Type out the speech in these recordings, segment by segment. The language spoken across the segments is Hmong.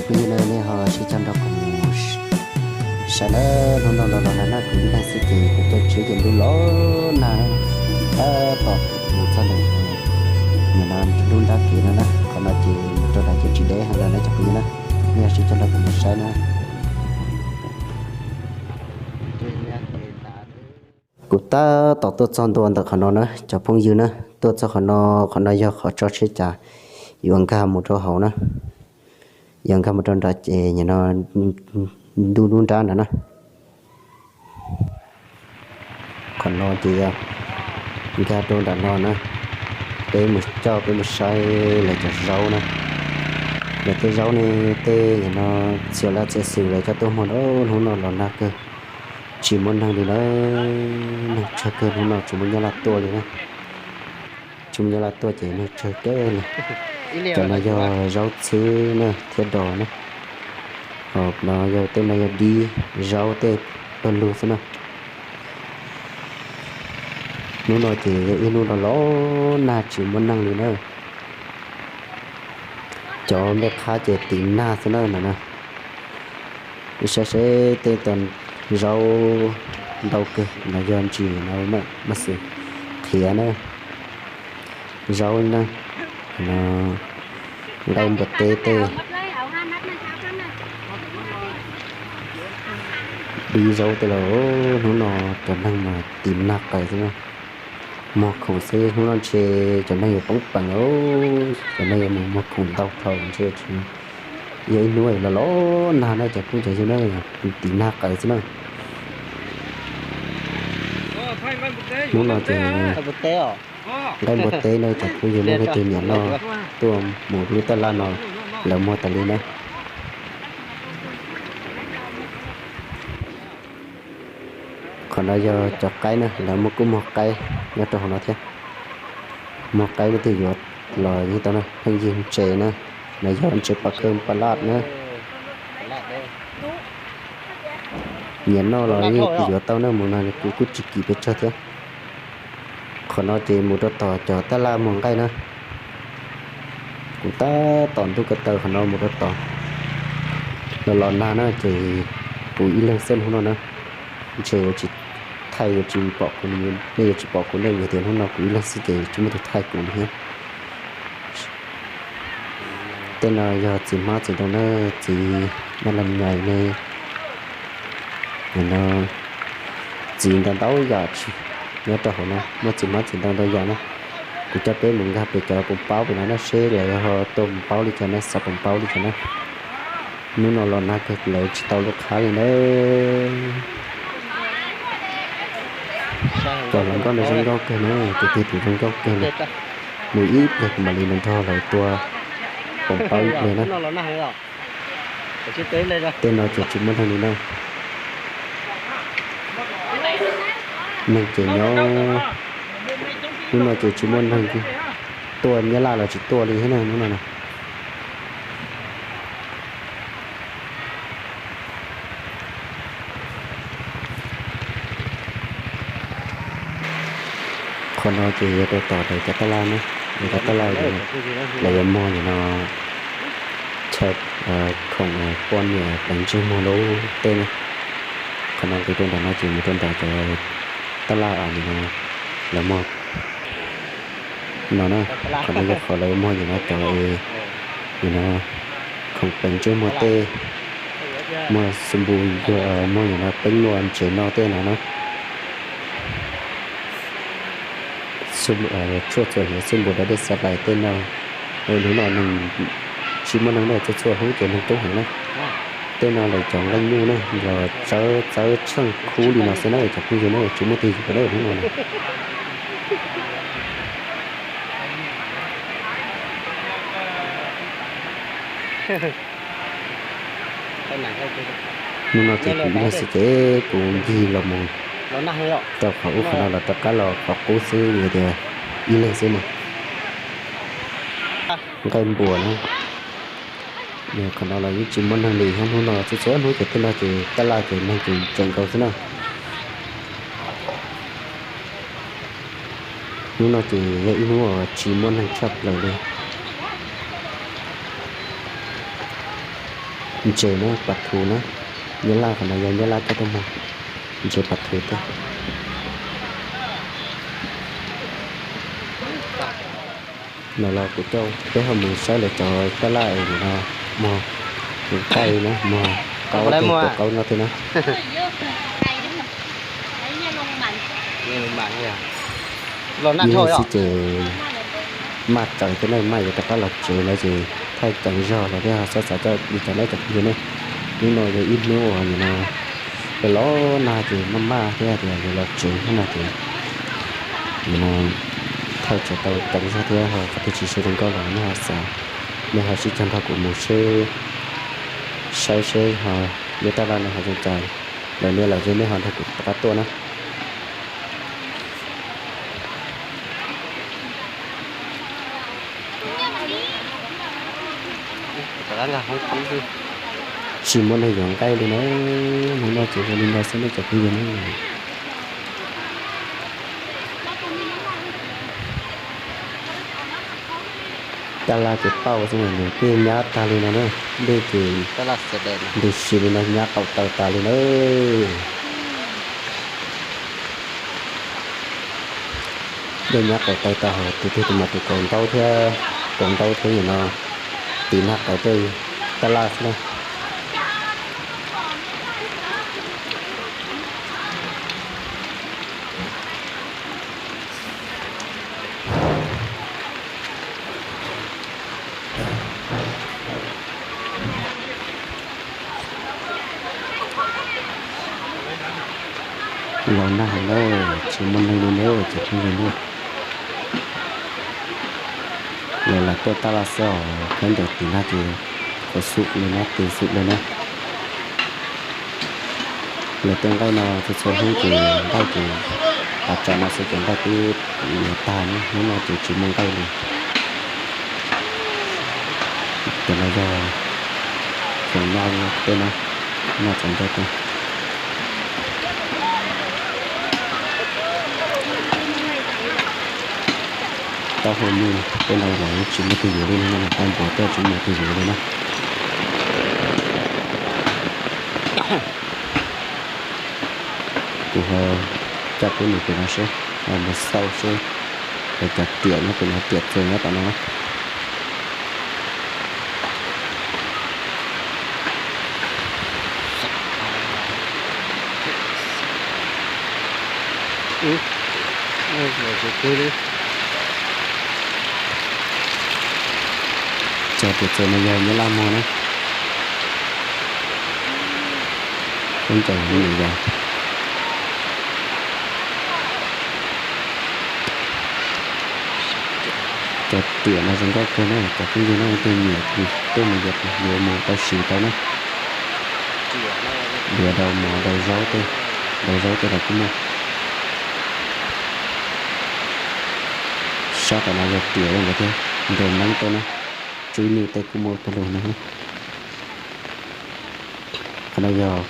Phooj ywg na, nej ho sib cog nrog kuv mus saib na, hnub no los los nag na, kuv ib leeg xwb ces kuv caij tsheb ces ntuj los nag na, tab tom mus txog ntawm no, nruab nrab kev no na, qhov no ces mus rau nram ces tsis deb heev lawm na cov phooj ywg na, nej ho sib cog nrog kuv mus saib na. Kuv tab tom tuaj txog ntua ntawm qhov no na cov phooj ywg na, tuaj txog qhov no, qhov no yog qhov tso tsheb cas yuav nkag mus rau hauv na, yuav nkag mus rau nram ces no ntuj nruab nrab nrad na. Qhov no ces yog nkag rau nram no na, peb mus coj peb mus saib lawv cov zaub na. Lawv tej zaub ne, tej no txhia laj txhia xwm lawv coj tuaj muag na, hnub no los nag kawg, tsis muaj neeg li na, neeg tsawg kawg, hnub no tsis muaj nyab laj tuaj li na. Tsis muaj nyab laj tuaj ces neeg tsawg kawg li. Cov no yog zaub txhwb na thiab dos na. Ho no yog tej no yog dib zaub tej pawg lug xwb na. Hnub no ces yog ib hnub no los nag tsis muaj neeg li na. Cov nplej qhab ces tiv nag xwb na no na. Saib seb tej tau zaub ntau kawg no yog ntsis no maj xwm qhiav na, zaub na, no nqaij npua teb tej, dib zaub tej los hnub no cov neeg mas tiv nag qaws xwb na. Muag khoom xwb, hnub no ntshe cov neeg yuav poob peev, cov neeg yuav mus muag khoom ntau dhau ntshe tsis, yog ib hnub los los nag na cov phooj cov ywg na, tiv nag qaws xwb na. Hnub no ces nqaij npua teb na cov phooj ywg na, leej twg nyiam noj tuaj mus lub taj laj no lawv muag tas li na. Qhov no yog cov qaib na, lawv muaj kuj muag qaib nyob rau hauv no thiab. Muag qaib leej twg yuav los yeej tau na, pheej yig ntses na, no yog ntses paj khawj paj laj na. Nyiam noj los yeej yuav tau na, mus no kuv kuj tsis kim pes tsawg thiab. Qhov no ces mus rau tom cov taj laj muag nqaij na. Kuv tab tom ntuj ko taw qhov no mus rau tom, los los nag na ces kuv ib leeg xwb hnub no na. Ntshe yuav tsis thaij, yuav tsis pom kuv, nej yuav tsis pom kuv na, vim tias hnub no kuv ib leeg xwb ces tsis muaj tus thaij kuv li thiab. Tej no yog txiv hmab txiv ntoo na, txiv mab las nyais ne, no txiv ntau ntau yam tsis nyob rau hauv no, muaj txiv hmab txiv ntoo ntau yam na. Kuv coj peb mus nkag pem cov poos paub pem no na seb lawv ho tua poos paub li cas na, xav poos paub li cas na. Hnub no los nag kawg lawv tsis tau lub qhab li na. Cov hluas nkauj no zoo nkauj kawg na, tus twg tus zoo nkauj kawg na. Mus ib pliag kuv mam li mus nrog lawv tua poos paub ib pliag na. Tej no ces tsis muaj neeg li na. Neeg ces nyob, hnub no ces tsis muaj neeg tuaj, nyab laj los tsis tuaj li thiab na hnub no na. Qhov no ces yuav rau tom lawv cov taj laj na, lawv cov taj laj, lawv yuav muag nim no chaw khoom poj niam pleev ntsej muag lub tej na. Qhov no nqis rau nram no ces mus rau nram cov taj laj nim no lawv muag no na. Qhov no yog qhov lawv muag nim no cov, nim no khoom pleev ntsej muag tej, muag xu npu, muag nim no peeb nua ntsev no tej no na. Tshuaj txhuam nim xub npus dab dej xa lais tej no. Hnub no neeg tsis muaj neeg na, txhua txhua hnub ces neeg coob heev na. Tej no lawv cov nqaij nyuj na, los txawb txawb tsheej khub li no xwb na cov phooj ywg na, tsis muaj twg yuav na hnub no na. Hnub no ces kuv ib leeg xwb ces kuv ncig los mus rau qhov ub qhov no los rov qab los qhov qub xwb vim tias ib leeg xwb na. Nqaij npuas na, qhov no los yeej tsis muaj neeg li thiab, hnub no txhua txhua hnub ces tej no ces taj laj ces neeg ces tseem nkaus xwb na. Hnub no ces yog ib hnub uas tsis muaj neeg tshaj plaws li. Ntses na, pas thu na, Nyab Laj qhov no yog Nyab Laj coj tuaj muag, ntses pas thu thiab. No los kuv coj peb ho mus saib lawv cov tab laj es nim no muag qaib na, muag qaub thiab, muag qaub no thiab na. Ib hnub xwb ces maj tawv thiab na, maj yuav rov qab los tsev no ces thaij ceev zog los thiab, xav xav coj li cov no cov phooj ywg na. Hnub no yog ib hnub uas nim no los los nag ces maj maj thiab tias yuav los tsev hnub no ces nim no thaij tsis tau ceev zog thiab ho qhov twg tsis zoo zoo nkauj los nej ho xav, nej ho sib cog nrog kuv mus seb, saib seb ho lub tab laj no ho zoo cas, lawv niaj lawv ze nej ho nrog kuv rov qab tuaj na. Tsis muaj neeg yuav nqaij li na, hnub no ces zoo li no xwb nej cov phooj ywg na. Tab laj ces pauj xwb, nws kuj nyab tag li no na, dej ces ntws si li no nyab qaum taw tas li na. Dej nyab qaum taw tas, tus twg tus mas tus kaus ntaub thiab, kaus ntaub thiab nim no tiv nag qaws tej tab laj xwb na. Los nag heev na, tsis muaj neeg li na cov phooj ywg na. Lawv lam tuaj tab laj xwb os, khaub ncaws tiv nag ces qhuav xub li na, tiv xub li na. Lawv tej nqaij no txhua txhua hnub ces nqaij ces tas tsam no xwb ces nqaij twb yuav tag na, hnub no ces tsis muaj nqaij li. Cov no yog cov noj tej na, noj txaus ntau tej. Taub hau nyuj tej no los tsis muaj twg yuav li, hnub no tau npua tuaj tsis muaj twg yuav li na. Kuv ho coj peb mus pem no seb, mus xauj seb lawv cov riam nyob pem no, riam txuas nyob tom no. Cov riam txuas no yog Nyab Laj muag na. Khaub ncaws me nyuam yaus. Cov riam no zoo nkauj kawg na, cov phooj ywg na, tej nyiam ces tuaj mus yuav, yuav mus tau siv tau na. Yuav daus mov daus zaub tej, daus zaub tej los kuj muaj. Sab tom no yog riam nkawd thiab, nrog neeb tej na, tswb nyuj tej kuj muaj pawg lug na. Qhov no yog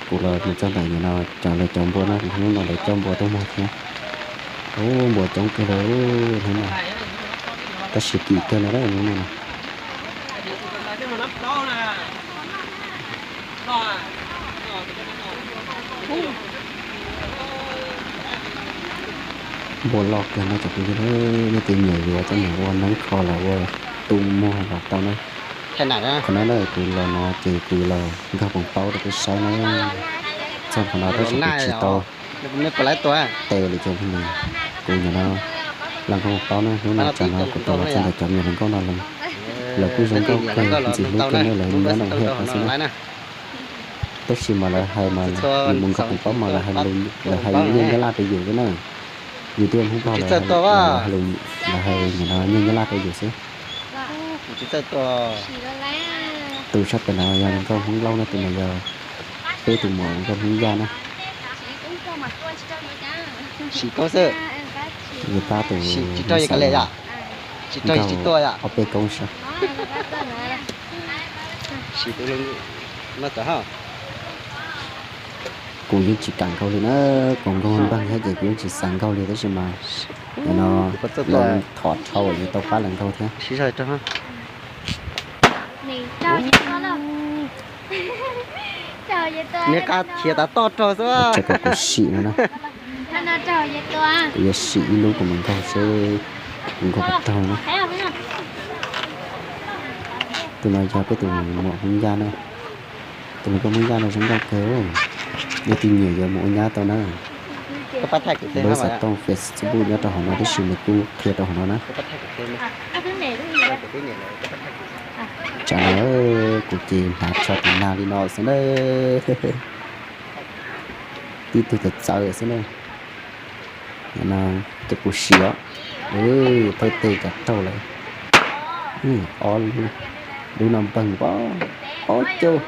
kuv los mus txog ntawm no, cov lawv cov npua no, hnub no lawv coj npua tuaj muag thiab. Ub, npua coob kawg li hnub no, tab sis kim kawg no hnub no na. Npua loj kawg no cov phooj ywg, nej tej nyiam yuav coj mus ua neeb kho los ua tu muag los tau na. Qhov no na kuv los no ces kuv los nkag poos paub rau peb saib na. Txog qhov no tab sis kuv tsis tau tes li cov phooj ywg, kuv nim no los nkag poos paub na, hnub no tsam no kuv tau los txog ntawm cov me nyuam hluas nkauj no los, lawv kuj zoo nkauj kawg, ntxim hlub kawg na, lawv nyob no thiab xwb na. Tab sis mas lawv hais mas, mus nkag poos paub mas lawv hais nyuj Nyab Laj rau yus xwb na. Yus twb yog Hmoob Nplog, lawv hais nim no nyuj Nyab Laj rau yus xwb. Tus sab pem no yog nkauj Hmoob Lauj na, tus no yog peb tus muam nkauj Hmoob Yaj na. Yus pab tus xav, nkauj ob peb koob sab. Kuv yeej tsis kam nkaug li na, kuv nkaug npag thiab ces kuv yeej tsis xav nkaug li, tab sis mas nim no lawv thov dhau yuav tau pab lawv nkaug thiab. Niag qab khiav tav toj raug xwb. Tso kom kuv sim no na. Kuv yuav sim ib lub kuv mus nkaug seb kuv nkaug puas raug na. Tus no yog peb tus muam Hmoob Yaj na. Tus no peb Hmoob Yaj no zoo nkauj kawg, leej twg nyiam yuav mus ua nyab tau na. Lawv xav tooj Facebook nyob rau hauv no tab sis nws kuj qhia rau hauv no na. Tsam no kuv ces hnav tsho tus nag li no xwb na. Tib tug txawv txawv xwb na. No ces kuv sim os. Thawj teg kav raug lawm. Ob lub, lub no npeeg pob, ob cag.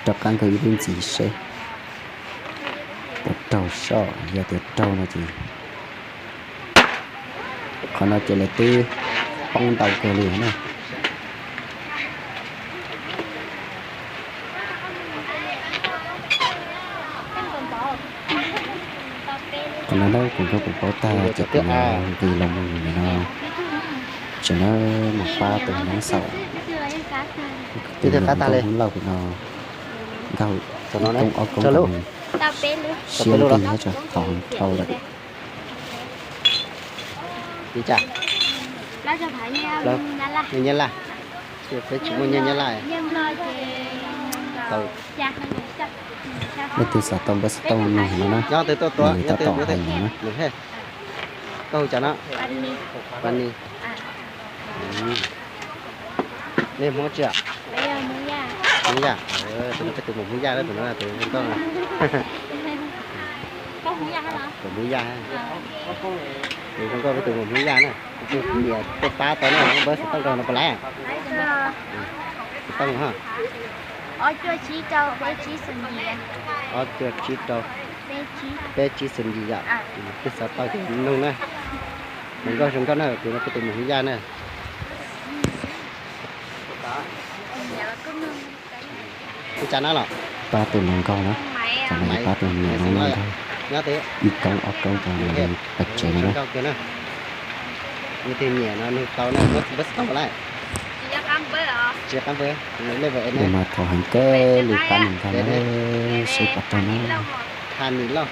Rov qab nkaug ib lub ntxiv seb puas raug soj, yog tias raug no ces qhov no ces lawv twb poob ntau kawg li na. Qhov no na kuv nkaug puas paub tag ces kuv yuav nqis los mus no. Tseem na mus pab tus noob xaum, tus noob lauj no nkaug ib koob ob koob, siab nqis nyob rau thaum dhau lawm. Nyiaj Laj, peb tsis muaj nyiaj Nyab Laj. Leej twg xav tau npawb xov tooj nug no na, nws tab tom hais no na. Koj hu cas no? Pani. Nej Hmoob tsi? Hmoob Yaj. Tus no peb tus muam Hmoob Yaj na, tus no tus zoo nkauj. Tus Hmoob Yaj, tus zoo nkauj peb tus muam Hmoob Yaj na. Tus niam tuaj pab tau na, npawb xov tooj rau no puas laiv? Xov tooj ha. Ob cuaj tsib rau peb tsib xus yim yom. Twb xav tau ces nug na. Zoo nkauj zoo nkauj na, tus no peb tus muam Hmoob Yaj na. Ua cas na los? Pab tus no nkaug na, cov no pab tus niam no nkaug. Ib koob ob koob cov no pes tsev no na. Leej twg nyiam no nug tau na, npawb xov tooj puas laiv? Tsis qab npawb, level es na. Mas thaum heev kawg li pab nws nkaug na, seb puas raug na. Tha nis lauj.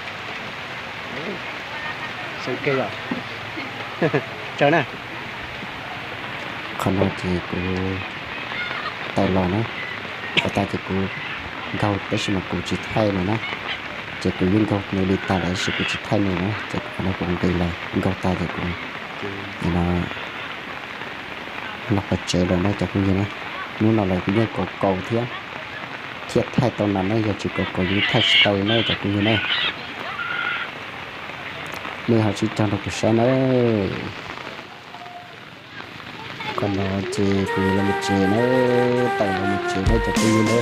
Zoo kawg yom. Raug na. Qhov no ces kuv tawm los na, qhov tas ces kuv nkaug tab sis mas kuv tsis thaij nws na, ces kuv yeej nkaug nws li tas lawm tab sis kuv tsis thaij nws na, ces qhov no kuv nqis los nkaug tas ces kuv no los pes tsev lawm na cov phooj ywg na. Hnub no los kuv yeej kaus kaus thiab, thiaj thaij tau na, yog tsis kaus kaus yeej thaij tsis tau na cov phooj ywg na. Nej ho sib raug nrog kuv saib nawb. Qhov no ces kuv los mus tsev na, tawm los mus tsev na cov phooj ywg na.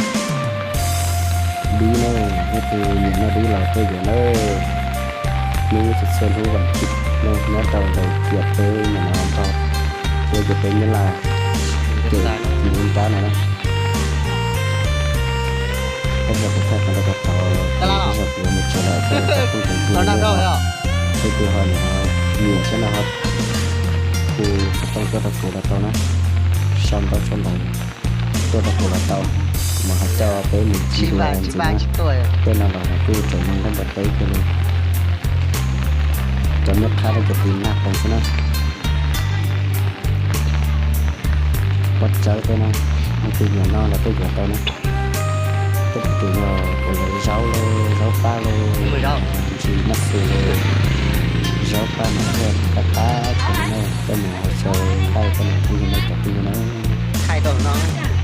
Dib na, nej tus nyiam noj dib los tuaj yuav na. Hnub txhua txhua hnub vas thiv na, nyob rau ntawm ciam teb no nrog, thiab ciam teb Nyab Laj, ces ci lub nrab no na. Tab sis kuv thaij qhov no tau, tab sis kuv yuav mus tsev lawm, thaij cov phooj ywg na. Leej twg ho nyiam thiab no ho hu xov tooj tuaj rau kuv los tau na, sau ntaub sau ntawv tuaj rau kuv los tau, kuv mam ho coj peb mus ncig dua ntxiv na. Tej no los kuj tseem neeg nrog npawg teb kiag li. Cov niag qhab no ces tiv nag qees xwb na. Pob tsawb tej na, leej twg nyiam noj los tuaj yuav tau na. Tej tus yog ua lawv zaub los zaub paj los, ntsis maj xus los, zaub paj mas thiaj qab qab kawg na. Tej mus hauv xyaw nqaij tej no phooj ywg na cov phooj ywg na.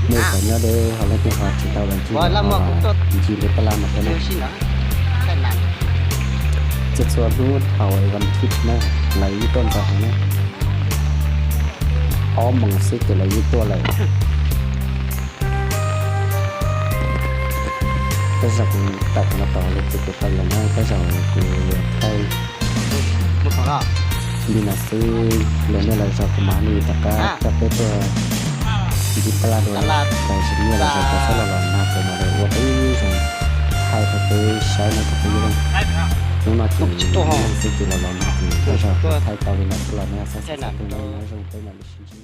Nej cov nyob deb ho leej twg ho tsis tau los ncig, ncig lub tab laj no thiab na. Txhua txhua hnub thaum vas thiv na, lawv yeej tuaj ntau heev na. Ob moos xwb ces lawv yeej tuaj lawm. Tej zaum kuv tawm qhov no tod los ces kuv tawm lawm na, tej zaum kuv yuav thaij li no xwb. Los nej los zaum kuv mam li rov qab coj peb tuaj ncig tab laj dua, los sis nej los zaum kuv txhob los los nag ces mam li ua peb zoo thaij rau peb saib no cov phooj ywg. Hnub no ces xwb ces los los nag ces tej zaum kuv thaij tau li no xwb los nej xav xav tus no nyob zoo peb mam li sib ntsib.